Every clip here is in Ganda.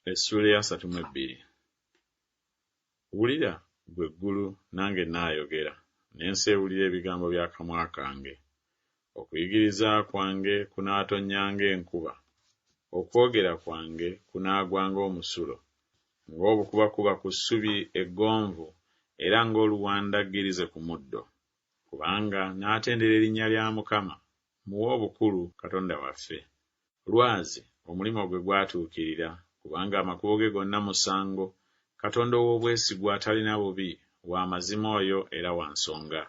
Essuula ey'asatu mu ebbiri. Wulira, ggwe eggulu, nange nnaayogera, n'ensi ewulire ebigambo by'akamwa kange. Okuyigiriza kwange kunaatonnya ng'enkuba, okwogera kwange kunaagwa ng'omusulo, ng'obukubakuba ku ssubi eggonvu era ng'oluwandaggirize ku muddo. Kubanga naatendera erinnya lya Mukama, mmuwe obukulu Katonda waffe. Lwazi, omulimu gwe gwatuukirira, kubanga amakubo ge gonna musango, Katonda ow'obwesigwa atalina bubi, wa mazima oyo era wa nsonga.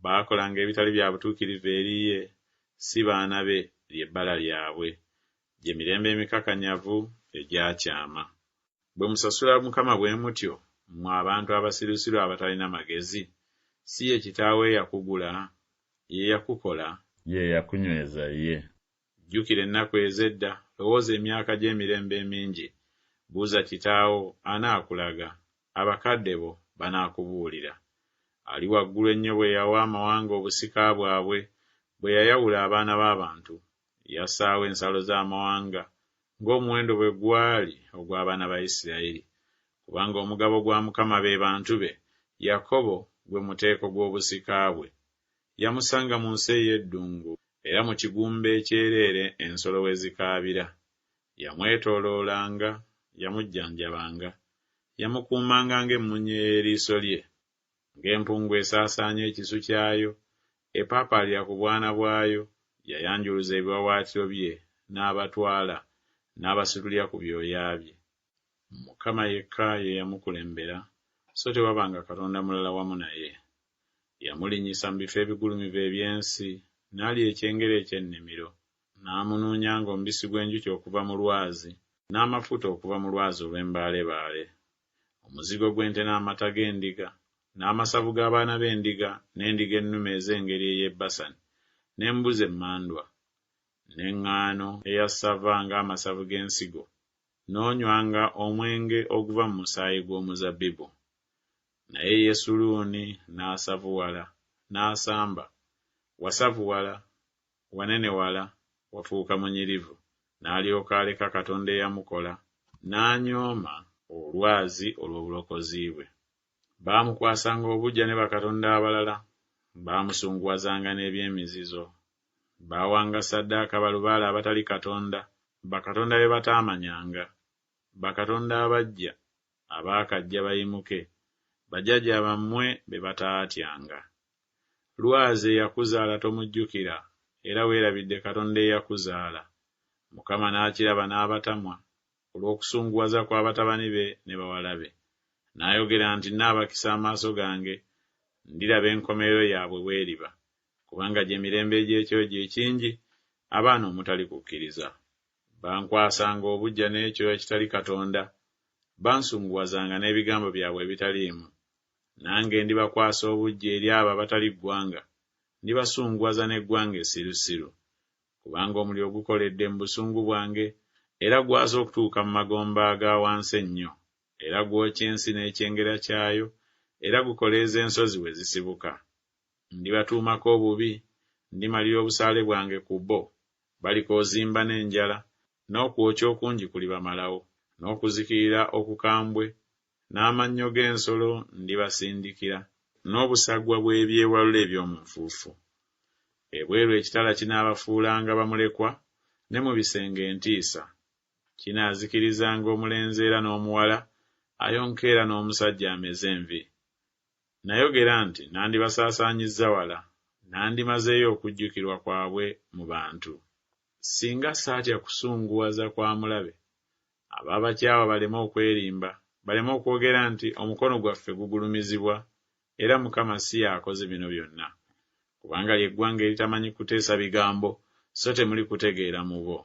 Baakolanga ebitali bya butuukirivu eri ye, si baana be, lye bbala lyabwe. Gye mirembe emikakanyavu egyakyama. Bwe musasula Mukama bwe mutyo, mmwe abantu abasirusiru abatalina magezi? Si ye kitaawo eyakugula? Ye yakukola? Ye yakunyweza ye? Jjukira ennaku ez'edda, lowooza emyaka gy'emirembe emingi. Buuza kitaawo, anaakulaga, abakadde bo banaakubuulira. Ali Waggulu Ennyo bwe yawa amawanga obusika bwabwe, bwe yayawula abaana b'abantu, yassaawo ensalo z'amawanga, ng'omuwendo bwe gwali ogw'abaana ba Isirayiri. Kubanga omugabo gwa Mukama be bantu be, Yakobo gwe muteeko gw'obusika bwe. Yamusanga mu nsi ey'eddungu, era mu kigumba ekyereere ensolo we zikaabira. Yamwetooloolanga, yamujjanjabanga, yamukuumanga ng'emmunye y'eriiso lye. Ng'empungu esaasaanya ekisu kyayo, epaapaalira ku bwana bwayo, yayanjuluza ebiwaawaatiro bye n'abatwala, n'abasitulira ku byoya bye. Mukama yekka ye yamukulembera, so tewabanga katonda mulala wamu naye. Yamulinnyisa mu bifo ebigulumivu eby'ensi, n'alya ekyengera eky'ennimiro. N'amunuunya ng'omubisi gw'enjuki okuva mu lwazi, n'amafuta okuva mu lwazi olw'embaalebaale. Omuzigo gw'ente n'amata g'endiga, n'amasavu g'abaana b'endiga, n'endiga ennume ez'engeri ey'e Basani, n'embuzi emmandwa, n'eŋŋaano eya ssava ng'amasavu g'ensigo, n'onywanga omwenge oguva mu musaayi gw'omuzabbibu. Naye Yesuluuni n'asavuwala, n'asamba. Wasavuwala, wanenewala, wafuuka munyirivu. N'alyoka aleka Katonda eyamukola, n'anyooma Olwazi olw'obulokozi bwe. Baamukwasanga obuggya ne bakatonda abalala, baamusunguwazanga n'eby'emizizo. Baawanga ssaddaaka balubaale abatali Katonda, bakatonda be bataamanyanga, bakatonda abaggya abaakajja bayimuke, bajjajja bammwe be bataatyanga. Lwazi eyakuzaala tomujjukira, era weerabidde Katonda eyakuzaala. Mukama n'akiraba n'abatamwa, olw'okusunguwaza kwa batabani be ne bawala be. N'ayogera nti Nnaabakisa amaaso gange, ndiraba enkomerero yaabwe bw'eriba, kubanga gye mirembe egy'ekyogi ekingi, abaana omutali kukkiriza. Bankwasanga obuggya n'ekyo ekitali Katonda, bansunguwazanga n'ebigambo byabwe ebitaliimu. Nange ndibakwasa obuggya eri abo abatali ggwanga, ndibasunguwaza n'eggwanga essirusiru. Kubanga omuliro gukoledde mu busungu bwange, era gwase okutuuka mu magombe aga wansi ennyo, era gwokya ensi n'ekyengera kyayo, era gukoleeza ensozi we zisibuka. Ndibatuumako obubi, ndimalira obusaale bwange ku bo. Balikoozimba n'enjala, n'okwokya okungi kulibamalawo, n'okuzikirira okukambwe, n'amannyo g'ensolo ndibasindikira, n'obusagwa bw'ebyewalula eby'omu nfuufu. Ebweru ekitala kinaabafuulanga bamulekwa, ne mu bisenge entiisa. Kinaazikirizanga omulenzi era n'omuwala, ayonka era n'omusajja ameze envi. Nayogera nti nandibasaasaanyizza wala, nandimazeeyo okujjukirwa kwabwe mu bantu. Singa saatya kusunguwaza kwa mulabe, ababakyawa baleme okwerimba, baleme okwogera nti Omukono gwaffe gugulumizibwa, era Mukama si y'akoze bino byonna. Kubanga lye ggwanga eritamanyi kuteesa bigambo, so temuli kutegeera mu bo.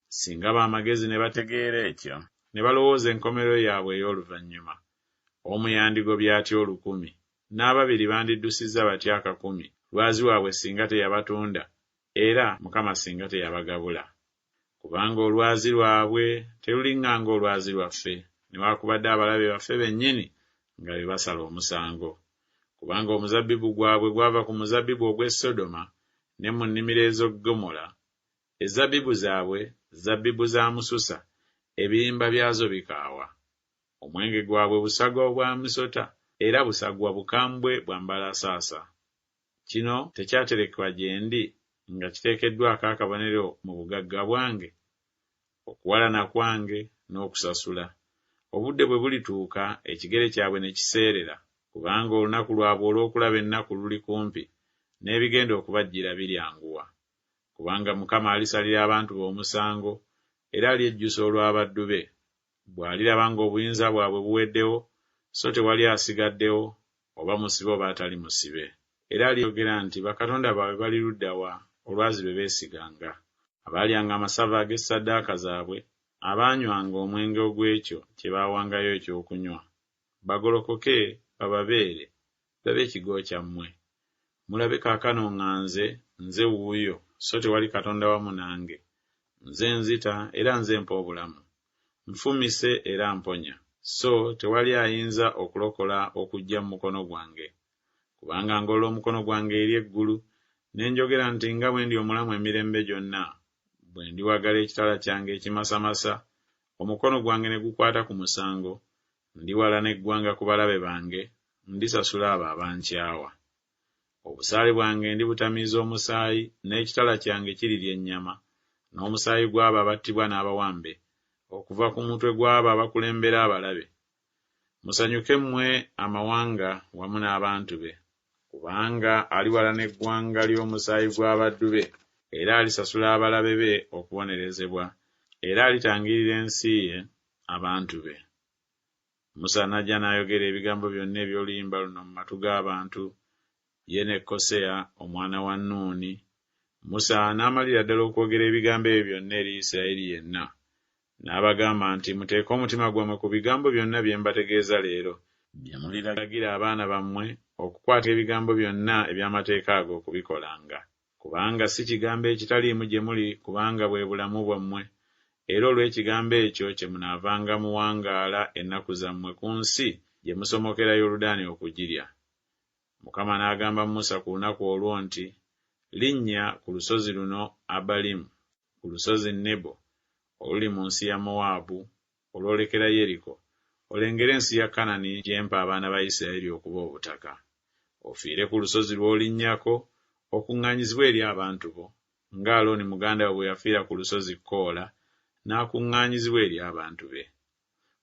Singa ba magezi ne bategeera ekyo, ne balowooza enkomerero yaabwe ey'oluvannyuma! Omu yandigobye atya olukumi, n'ababiri bandiddusizza batya akakumi, lwazi waabwe singa teyabatunda, era Mukama singa teyabagabula? Kubanga olwazi lwabwe teruliŋŋanga olwazi lwaffe, newakubadde abalabe baffe bennyini nga be basala omusango. Kubanga omuzabbibu gwabwe gwava ku muzabbibu ogw'e Sodoma, ne mu nnimiro ez'e Ggomola, Ezzabbibu zaabwe zabbibu za mususa, ebirimba byazo bikaawa. Omwenge gwabwe busagwa bwa misota, era busagwa bukambwe bwa mbalasaasa. Kino tekyaterekebwa gye ndi nga kiteekeddwako akabonero mu bugagga bwange? Okuwalana kwange, n'okusasula. Obudde bwe bulituuka, ekigere kyabwe ne kiseerera, kubanga olunaku lwabwe olw'okulaba ennaku luli kumpi, n'ebigenda okubajjira biryanguwa. Kubanga Mukama alisalira abantu be omusango, era alyejjusa olw'abaddu be, bw'aliraba ng'obuyinza bwabwe buweddewo, so tewali asigaddewo, oba musibe oba atali musibe. Era alyogera nti Bakatonda baabwe bali ludda wa, olwazi lwe beesiganga, abaalyanga amasavu ag'essaddaaka zaabwe, abaanywanga omwenge ogw'ekyo kye baawangayo eky'okunywa? Bagolokoke bababeere, babe ekigo kyammwe. Mulabe kaakano nga nze, nze wuuyo, so tewali Katonda wamu nange. Nze nzita era nze mpa obulamu, nfumise era mponya, so tewali ayinza okulokola okuggya mu mukono gwange. Kubanga ngolola omukono gwange eri eggulu, ne njogera nti Nga bwe ndi omulamu emirembe gyonna, bwe ndiwagala ekitala kyange ekimasamasa, omukono gwange ne gukwata ku musango, ndiwalana eggwanga ku balabe bange, ndisasula abo abankyawa. Obusaale bwange ndibutamiiza omusaayi, n'ekitala kyange kirirya ennyama, n'omusaayi gw'abo abattibwa n'abawambe, okuva ku mutwe gw'abo abakulembera abalabe. Musanyuke mmwe amawanga wamu n'abantu be, kubanga aliwalana eggwanga ly'omusaayi gw'abaddu be, era alisasula abalabe be okubonerezebwa, era alitangirira ensi ye, abantu be. Musa n'ajja n'ayogera ebigambo byonna eby'oluyimba luno mu matu g'abantu, ye ne Koseya omwana wa Nuuni. Musa n'amalira ddala okwogera ebigambo ebyo byonna eri Isirayiri yenna. N'abagamba nti, Muteeke omutima gwammwe ku bigambo byonna bye mbategeeza leero, bye muliragira abaana bammwe okukwata ebigambo byonna eby'amateeka ago okubikolanga. Kubanga si kigambo ekitaliimu gye muli kubanga bwe bulamu bwammwe, era olw'ekigambo ekyo kyemunaavanga muwangaala ennaku zammwe ku nsi gye musomokera Yoludaani okugirya. Mukama n'agamba Musa ku lunaku olwo nti, Linnya ku lusozi luno Abalimu, ku lusozi Nebo, oluli mu nsi ya Mowaabu, olwolekera Yeriko, olengere ensi ya Kanani gye mpa abaana ba Isirayiri okuba obutaka. Ofiire ku lusozi lw'olinnyako, okuŋŋaanyizibwe eri abantu bo, nga Alooni muganda wo bwe yafiira ku lusozi Koola, n'akuŋŋaanyizibwa eri abantu be.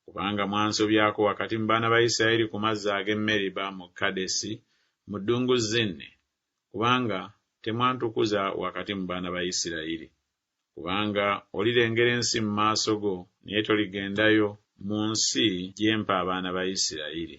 Kubanga mwansobyako wakati mu baana ba Isirayiri ku mazzi ag'e Meriba mu Kadesi mu ddungu Zini, kubanga temwantukuza wakati mu baana ba Isirayiri. Kubanga olirengera ensi mu maaso go, naye toligendayo mu nsi gye mpa abaana ba Isirayiri.